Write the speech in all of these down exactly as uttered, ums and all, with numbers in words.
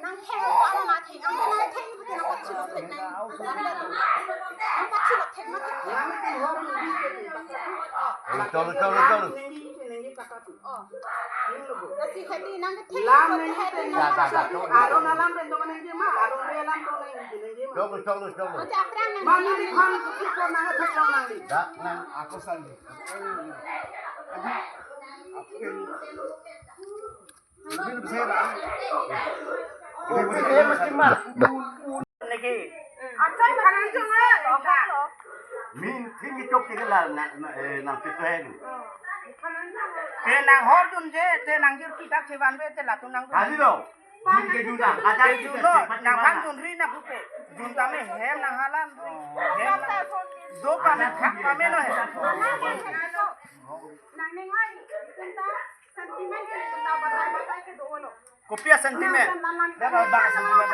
Nang theng ko ano na theng, ang nang theng ko nang pachilo theng nang. Nang pachilo theng ma theng. Chalo, chalo, chalo, chalo. Oh. Lasi hedi nang theng ko hedi nang. Aron alam pen do nang jema, aron alam do nang jema. Chalo, chalo, chalo. Mati aprang nang. Mani di khan kuchik ko nang thek nang di. Dak nang. Ako sandi. Niki. Min thing itok ke la na, na, eh, nang pituhen. Te nang hor dun je, te nang jur kitak chevan be, te latum nang dun. Kali lo. Jun ke jun nang. Ada ke jun lo, nang bang jun ri na pupe. Jun tame hem nang halan ri. Hem nang. Do pame thak pame lo hem. Nang neng ai, kunta sentiment ke kunta batai batai ke do lo. Kopi a sentiment. Baba ba sentiment.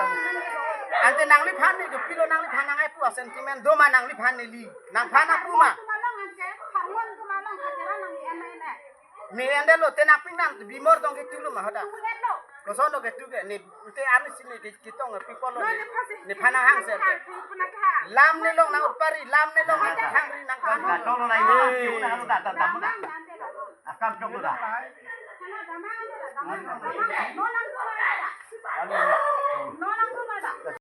Ante nangliphan ni kopilo nangliphan nang ai pu a sentiment do ma nangliphan neli. Nangphan apu ma. Kumalong ante, harmon kumalong hajira nang ene ene. Ne ende lo te nangping nang bimor tong ke tulu ma hoda. Tulu ende lo. Koson lo ke tu ke ne te arni sini ke kitong people lo ne. Ne phan hang se te. Lam ne long nang upari, lam ne long nang hang ri nang kan. Dak tong lo lai lo, kiu na lo dak dak dak. Akam chok lo dak.